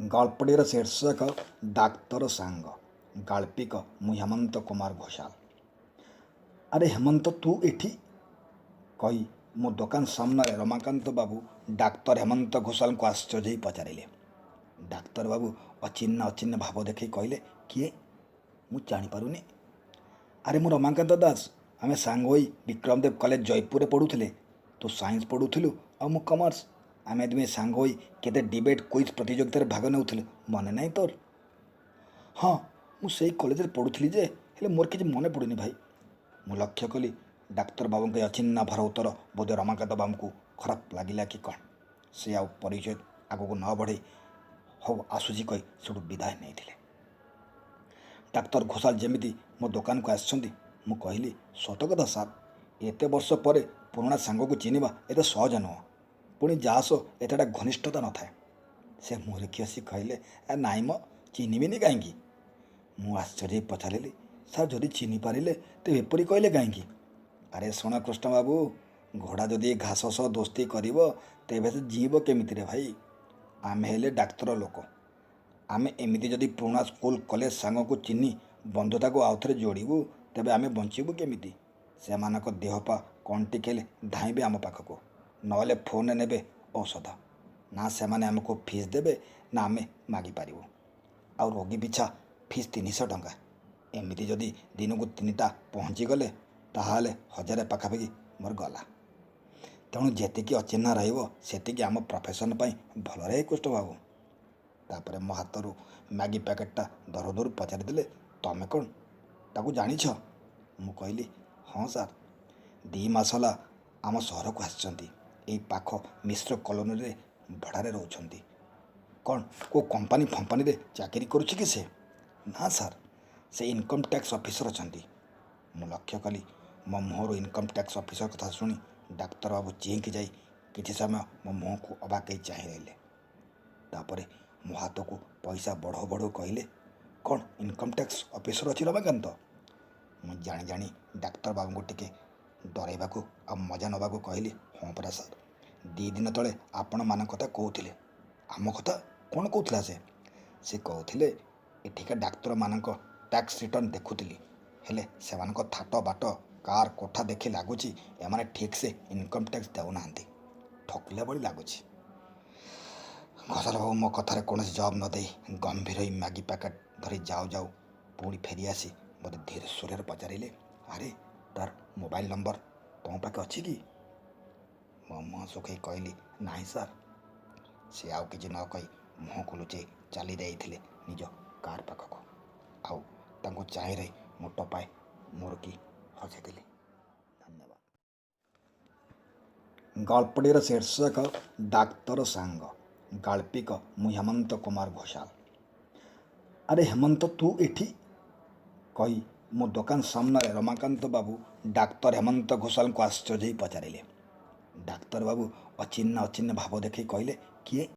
ଗଳ୍ପଟିର ଶୀର୍ଷକ ଡାକ୍ତର ସାଙ୍ଗ। ଗାଳ୍ପିକ ମୁଁ ହେମନ୍ତ କୁମାର ଘୋଷାଲ। "ଆରେ ହେମନ୍ତ, ତୁ ଏଠି?" କହି ମୋ ଦୋକାନ ସାମ୍ନାରେ ରମାକାନ୍ତ ବାବୁ ଡାକ୍ତର ହେମନ୍ତ ଘୋଷାଲଙ୍କୁ ଆଶ୍ଚର୍ଯ୍ୟ ହୋଇ ପଚାରିଲେ। ଡାକ୍ତର ବାବୁ ଅଚିହ୍ନା ଅଚିହ୍ନା ଭାବ ଦେଖାଇ କହିଲେ, "କିଏ? ମୁଁ ଜାଣିପାରୁନି।" "ଆରେ, ମୁଁ ରମାକାନ୍ତ ଦାସ। ଆମେ ସାଙ୍ଗ ହୋଇ ବିକ୍ରମଦେବ କଲେଜ, ଜୟପୁରରେ ପଢ଼ୁଥିଲେ। ତୁ ସାଇନ୍ସ ପଢ଼ୁଥିଲୁ ଆଉ ମୁଁ କମର୍ସ। ଆମେ ଦୁହେଁ ସାଙ୍ଗ ହୋଇ କେତେ ଡିବେଟ୍, କୁଇଜ୍ ପ୍ରତିଯୋଗିତାରେ ଭାଗ ନେଉଥିଲୁ, ମନେ ନାହିଁ ତୋର?" "ହଁ, ମୁଁ ସେଇ କଲେଜରେ ପଢ଼ୁଥିଲି ଯେ, ହେଲେ ମୋର କିଛି ମନେ ପଡ଼ୁନି ଭାଇ।" ମୁଁ ଲକ୍ଷ୍ୟ କଲି, ଡାକ୍ତର ବାବୁଙ୍କ ଏ ଅଚିହ୍ନା ଭରା ଉତ୍ତର ବୋଧେ ରମାକାନ୍ତ ବାବୁଙ୍କୁ ଖରାପ ଲାଗିଲା କି କ'ଣ। ସେ ଆଉ ପରିଚୟ ଆଗକୁ ନ ବଢ଼େଇ "ହଉ, ଆସୁଛି" କହି ସେଠୁ ବିଦାୟ ନେଇଥିଲେ। ଡାକ୍ତର ଘୋଷାଲ ଯେମିତି ମୋ ଦୋକାନକୁ ଆସିଛନ୍ତି, ମୁଁ କହିଲି, "ସତ କଥା ସାର୍, ଏତେ ବର୍ଷ ପରେ ପୁରୁଣା ସାଙ୍ଗକୁ ଚିହ୍ନିବା ଏତେ ସହଜ ନୁହଁ, ପୁଣି ଯାହା ସହ ଏତେଟା ଘନିଷ୍ଠତା ନଥାଏ।" ସେ ମୁରୁକି ହସି କହିଲେ, "ନାଇଁ ମ, ଚିହ୍ନିବିନି କାହିଁକି?" ମୁଁ ଆଶ୍ଚର୍ଯ୍ୟ ହୋଇ ପଚାରିଲି, "ସାର୍, ଯଦି ଚିହ୍ନି ପାରିଲେ ତେବେ ଏପରି କହିଲେ କାହିଁକି?" "ଆରେ ଶୁଣ କୃଷ୍ଣବାବୁ, ଘୋଡ଼ା ଯଦି ଘାସ ସହ ଦୋସ୍ତି କରିବ, ତେବେ ସେ ଜିଇଁବ କେମିତିରେ ଭାଇ? ଆମେ ହେଲେ ଡାକ୍ତର ଲୋକ। ଆମେ ଏମିତି ଯଦି ପୁରୁଣା ସ୍କୁଲ କଲେଜ ସାଙ୍ଗକୁ ଚିହ୍ନି ବନ୍ଧୁତାକୁ ଆଉଥରେ ଯୋଡ଼ିବୁ, ତେବେ ଆମେ ବଞ୍ଚିବୁ କେମିତି? ସେମାନଙ୍କ ଦେହ ପା କ'ଣ ଟିକେ ହେଲେ ଧାଇଁବେ ଆମ ପାଖକୁ, ନହେଲେ ଫୋନ୍ରେ ନେବେ ଔଷଧ। ନା ସେମାନେ ଆମକୁ ଫିସ୍ ଦେବେ, ନା ଆମେ ମାଗିପାରିବୁ। ଆଉ ରୋଗୀ ପିଛା ଫିସ୍ 300 ଟଙ୍କା। ଏମିତି ଯଦି ଦିନକୁ ତିନିଟା ପହଞ୍ଚିଗଲେ, ତାହେଲେ 1000 ପାଖାପାଖି ମୋର ଗଲା। ତେଣୁ ଯେତିକି ଅଚିହ୍ନା ରହିବ, ସେତିକି ଆମ ପ୍ରଫେସନ୍ ପାଇଁ ଭଲରେ କୃଷ୍ଣବାବୁ।" ତାପରେ ମୋ ହାତରୁ ମ୍ୟାଗି ପ୍ୟାକେଟଟା ଧରୁ ଧରୁ ପଚାରିଦେଲେ, "ତମେ କ'ଣ ତାକୁ ଜାଣିଛ?" ମୁଁ କହିଲି, "ହଁ ସାର୍, 2 ମାସ ହେଲା ଆମ ସହରକୁ ଆସିଛନ୍ତି। ଏଇ ପାଖ ମିଶ୍ର କଲୋନୀରେ ଭଡ଼ାରେ ରହୁଛନ୍ତି।" "କ'ଣ କେଉଁ କମ୍ପାନୀ ଫମ୍ପାନୀରେ ଚାକିରି କରୁଛି କି ସେ?" "ନା ସାର୍, ସେ ଇନକମ୍ ଟ୍ୟାକ୍ସ ଅଫିସର ଅଛନ୍ତି।" ମୁଁ ଲକ୍ଷ୍ୟ କଲି, ମୋ ମୁହଁରୁ ଇନକମ୍ ଟ୍ୟାକ୍ସ ଅଫିସର କଥା ଶୁଣି ଡାକ୍ତର ବାବୁ ଚିହିଁକି ଯାଇ କିଛି ସମୟ ମୋ ମୁହଁକୁ ଅବାକ୍ ହେଇ ଚାହିଁ ରହିଲେ। ତାପରେ ମୋ ହାତକୁ ପଇସା ବଢ଼ଉ ବଢ଼ଉ କହିଲେ, "କ'ଣ ଇନକମ୍ ଟ୍ୟାକ୍ସ ଅଫିସର ଅଛି ରମାକାନ୍ତ?" ମୁଁ ଜାଣି ଜାଣି ଡାକ୍ତର ବାବୁଙ୍କୁ ଟିକେ ଡରାଇବାକୁ ଆଉ ମଜା ନେବାକୁ କହିଲି, "ହଁ ପରା ସାର୍, 2 ଦିନ ତଳେ ଆପଣମାନଙ୍କ କଥା କହୁଥିଲେ।" "ଆମ କଥା କ'ଣ କହୁଥିଲା ସେ?" "ସେ କହୁଥିଲେ, ଏଠିକା ଡାକ୍ତରମାନଙ୍କ ଟ୍ୟାକ୍ସ ରିଟର୍ଣ୍ଣ ଦେଖୁଥିଲି, ହେଲେ ସେମାନଙ୍କ ଥାଟ ବାଟ, କାର୍, କୋଠା ଦେଖି ଲାଗୁଛି ଏମାନେ ଠିକ୍ସେ ଇନକମ୍ ଟ୍ୟାକ୍ସ ଦେଉନାହାନ୍ତି, ଠକିଲା ଭଳି ଲାଗୁଛି।" ଘୋଷାଲ ବାବୁ ମୋ କଥାରେ କୌଣସି ଜବାବ ନ ଦେଇ ଗମ୍ଭୀର ହୋଇ ମ୍ୟାଗି ପ୍ୟାକେଟ୍ ଧରି ଯାଉ ଯାଉ ପୁଣି ଫେରି ଆସି ମୋତେ ଧୀର ସ୍ୱରରେ ପଚାରିଲେ, "ଆରେ, ତାର ମୋବାଇଲ ନମ୍ବର ତୁମ ପାଖେ ଅଛି କି?" ମୋ ମୁହଁ ଶୁଖେଇ କହିଲି, "ନାହିଁ ସାର୍।" ସେ ଆଉ କିଛି ନ କହି ମୁହଁକୁ ଲୁଚେଇ ଚାଲି ଯାଇଥିଲେ ନିଜ କାର୍ ପାଖକୁ। ଆଉ ତାଙ୍କୁ ଚାହିଁ ରହି ମୁଁ ଟପାଏ ମୁରୁକି ହସିଥିଲି। ଧନ୍ୟବାଦ। ଗଳ୍ପଟିର ଶୀର୍ଷକ ଡାକ୍ତର ସାଙ୍ଗ। ଗାଳ୍ପିକ ମୁଁ ହେମନ୍ତ କୁମାର ଘୋଷାଲ। "ଆରେ ହେମନ୍ତ, ତୁ ଏଠି?" କହି ମୋ ଦୋକାନ ସାମ୍ନାରେ ରମାକାନ୍ତ ବାବୁ ଡାକ୍ତର ହେମନ୍ତ ଘୋଷାଲଙ୍କୁ ଆଶ୍ଚର୍ଯ୍ୟ ହୋଇ ପଚାରିଲେ। ଡାକ୍ତର ବାବୁ ଅଚିହ୍ନା ଅଚିହ୍ନା ଭାବ ଦେଖାଇ କହିଲେ, "କିଏ?"